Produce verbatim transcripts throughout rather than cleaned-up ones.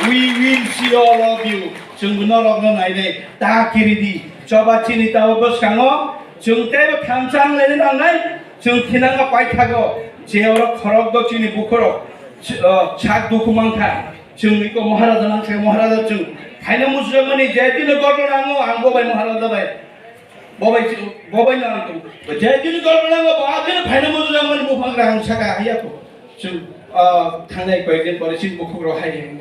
We will see all of you. Chwng norokno nainai ta kiridi. Choba chini tabo bwskango chwng teibo thansa wnglaina nangnai. Chwng thinangno paithago je oro khorok do chini bukhorok ch-, o, sak dukhu mankha. Chwng iko Maharaja nangkhe Maharaja chwng khaina muchungmani je dino gotona ango ang bobai Maharaja bai. Bobai, bobai no ang tong. Jai dini dol rang ba dini phaina mo rang mani buphang rang saka haya ko. Chwng, ah, thangnai koi din pore chini bukhuk rok hai hai.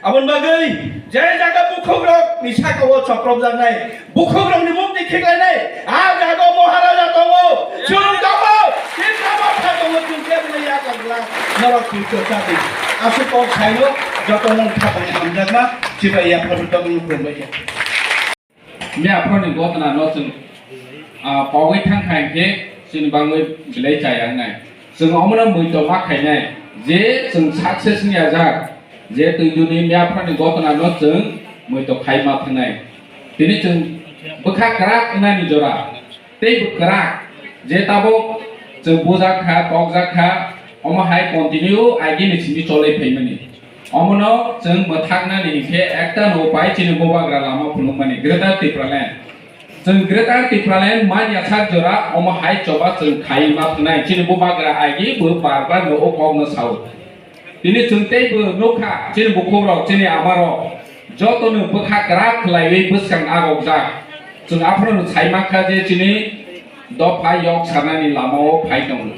Abon bagwi jai jaga bukhuk rok ni saka o choprop jaknai. Bukhuk rok ni mukti khiklainai. A jaga Maharaja tongo. Chwng tongo. Chini tamo kha tongo chwng khe bini ya kagla. Norok chwng chota di. Asuk kok sayo joto nang kha bani hamjakma. Chibai ya photo tongo khulumbai ya. Mia phorni gotna no chwng, ah, pogwi thang khai khe chini bangwi belai chaya wngnai. Chwng omono muitok ma khainai je chwng success wngya jak, je twi duni mia phorni gotna no chwng muitok khai ma thangnai. Tini chwng bwkha kwrak wngnani jora, tei bw kwrak je tabuk chwng bujak kha, tokjak kha, omo hai continue agini simi cholai phaimani. Omono chwng mwthaknani hinkhe ekta no upai chini bubagra lama phunukmani Greater Tipraland. Chwng Greater Tipraland manya sak jora omo hai choba chwng khai ma thwnai chini bubagra agi bo bar bar no o kokno sao. Tini chwng tei bo nukha chini bukhukrok chini amarok jotono bwkha kwrak khlaiwi bwskang agokjak. Chwng aphano sai mankha je chini dopha yok sanani lamao phai tongo.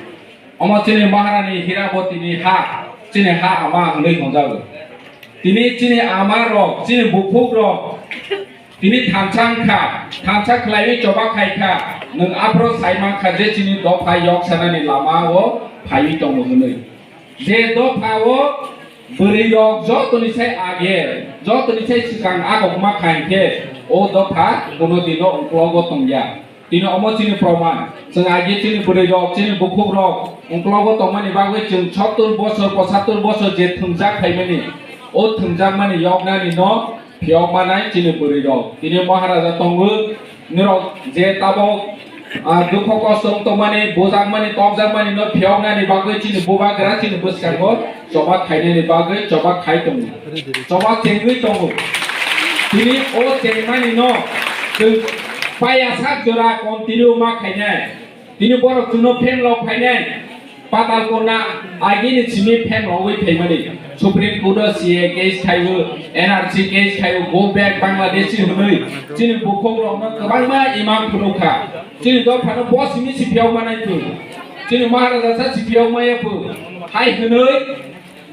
Omo chini Maharani Hirabotini ha, chini ha ama hwnwi hwnjago. Tini chini ama rok, chini bukhuk rok, tini thansa wngkha, thansa khlaiwi choba khaikha, nwng aphro sai mankha je chini dopha yok sanani lama o phaiwi tongo hwnwi. Je dopha o bwrwi rok jotoni sai age, jotoni sai swkang agokma kha hinkhe o dopha kuno dino uklogo tongya. Tini omo chini proman. Chwng agi chini bwrwi rok, chini bukhuk rok, ungklogo tongmani bagwi chwng sottur bosor, pochattur bosor je thwngjak phaimani, o thwngjakmani yoknani no phiyok manai chini bwrwi rok. Tini Maharaja tongo, norok je tabok, ah, dukho kosto wng tongmani, bujakmani, tokjakmani no phiyoknani bagwi chini bubagra chini bwskango choba khainani bagwi choba khai tongo. Choba chengwi tongo. Tini o chengmani no chwng paya sak jora continue ma khainai. Tini borok chwngno phenlok phainai. Patal Kona agini simi phenlogwi phaimani. Supreme Court o C A case khaio, N R C case khaio, go back Bangladeshi hwnwi. Chini bukhuk rokno kwbangma imang phunukha. Chini dophano bo simi sipiyok manai phu. Chini Maharaja sa sipiyok maya phu. Hai hwnwi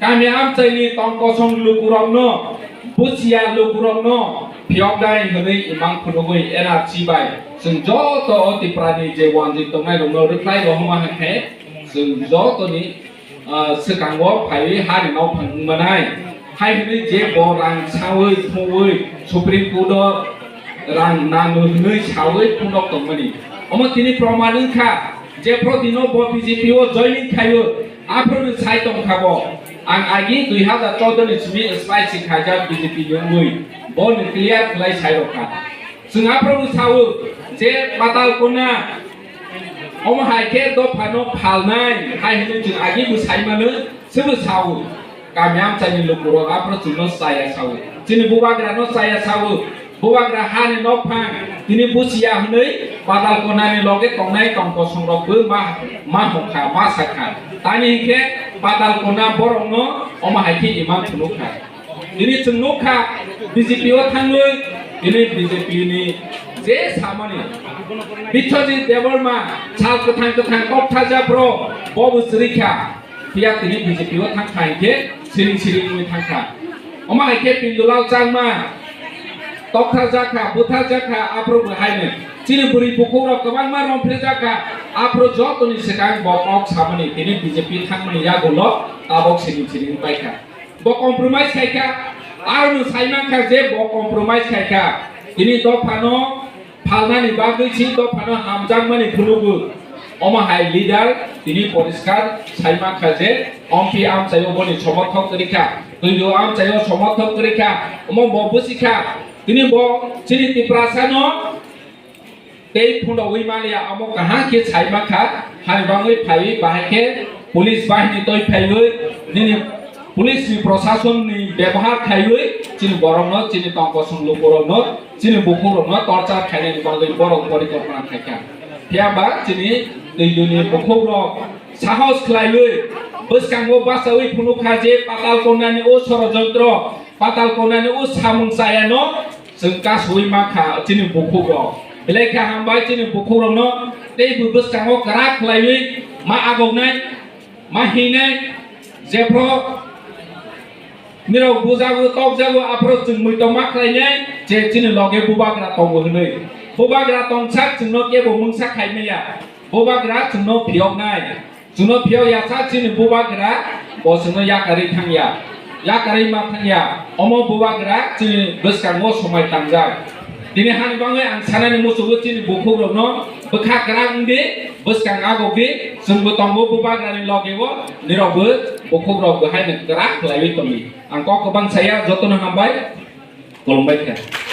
Kami amchaini tongkosong lukurokno, buchiya lukurokno phiyoknai hwnwi imang phunugwi N R C bai chwng joto o Tiprani je wanjwi tongnairokno rwkhlai rohorma hai khe chwng jotoni, ah, swkango phaiwi hani nokphang wngmanai. Hai hwnwi je bo rang saui thungwi Supreme Court o rang nango hwnwi saui phunuk tongmani. Omo tini proman wngkha. Jephru dino bo B J P o joining khaio, aphuru sai tongkha bo. Ang agi dui hazar choudo ni simi S I C khaijak B J P ni wngwi, bo ni clear khlai sai rokha. Chwng aphuru sao je Patal Kona omo hai khe dophano phalnai hai hwnwi chwng agi bo sai mano, sebo sao. Kami amchaini lukurok aphuru chwngno chaya sao. Chini bubagrano chaya sao. Bubagra hani nokphang tini buchiya hwnwi Patal Konani loge tongnai tongkosongrokbo ma, ma hokha, ma sakha. Tani hinkhe Patal Kona borokno omo hai khe imang phunukha. Tini chwng nukha B J P o thangwi tini B J P ni je samani Biswajit Debbarma sal kwthang kwthang kok thajak bro bobo chwrwikha. Phiya tini B J P o thangkha hinkhe siring siring wngwi thangkha. Omo hai khe Pindulal Changma tokthar jakha, buthar jakha, aphuru bo haino. Chini bwrwi bukhuk rok kwbangma romphri jakha, aphuru jotoni swkang bo kok samani tini B J P thangmani yagulo tabok siring siring wngwi paikha. Bo compromise khaikha, aroni sai mankha je bo compromise khaikha. Tini dophano phalnani bagwi si dophano hamjakmani phunukgo. Omo hai leader tini poriskar sai mankha je ompi amchaio boni somorthok kwrwikha, twio amchaio somorthok kwrwikha, omo bo busikha. Tini bo chini Tiprasano tei phunugwi manya omo kaham khe sai mankha, hani bagwi phaiwi bahai khe police bahini toi phaiwi nini police ni, proshasonni bebohar khaiwi chini borokno, chini tongkosong lukurokno, chini bukhukrokno torture khainani bagwi borok porikolpona khaikha. Phiya ba chini twi juni bukhukrok sahos khlaiwi bwskango bachaui phunukha je Patal Konani o sorojontro, Patal Konani o samung chayano chwng kasui mankha chini bukhukrok. Belai khe hambai chini bukhukrokno teibo bwskango kwrak khlaiwi ma agoknai, ma hinai, jephro nirok bujago, tokjago, aphro chwng muitok ma khlainai je chini loge bubagra tongo hwnwi. Bubagra tongsak chwngno kebo mungsa khaimaya. Bubagra chwngno phiyoknai. Chwngno phiyok yasa chini bubagra bo chwngno yakarwi thangya. Yakarwi ma thangya. Omo bubagra chini bwskango somai tangjak. Tini hani bagwi ang sanani muchungo chini bukhukrokno bwkha kwrak wngdi, bwskang agokdi, chwngbo tongo bubagrani logeo, nirokbo bukhukrok bo haino kwrak khlaiwi tongdi. Ang kok kwbang saya, jotono hambai, khulumbai kha.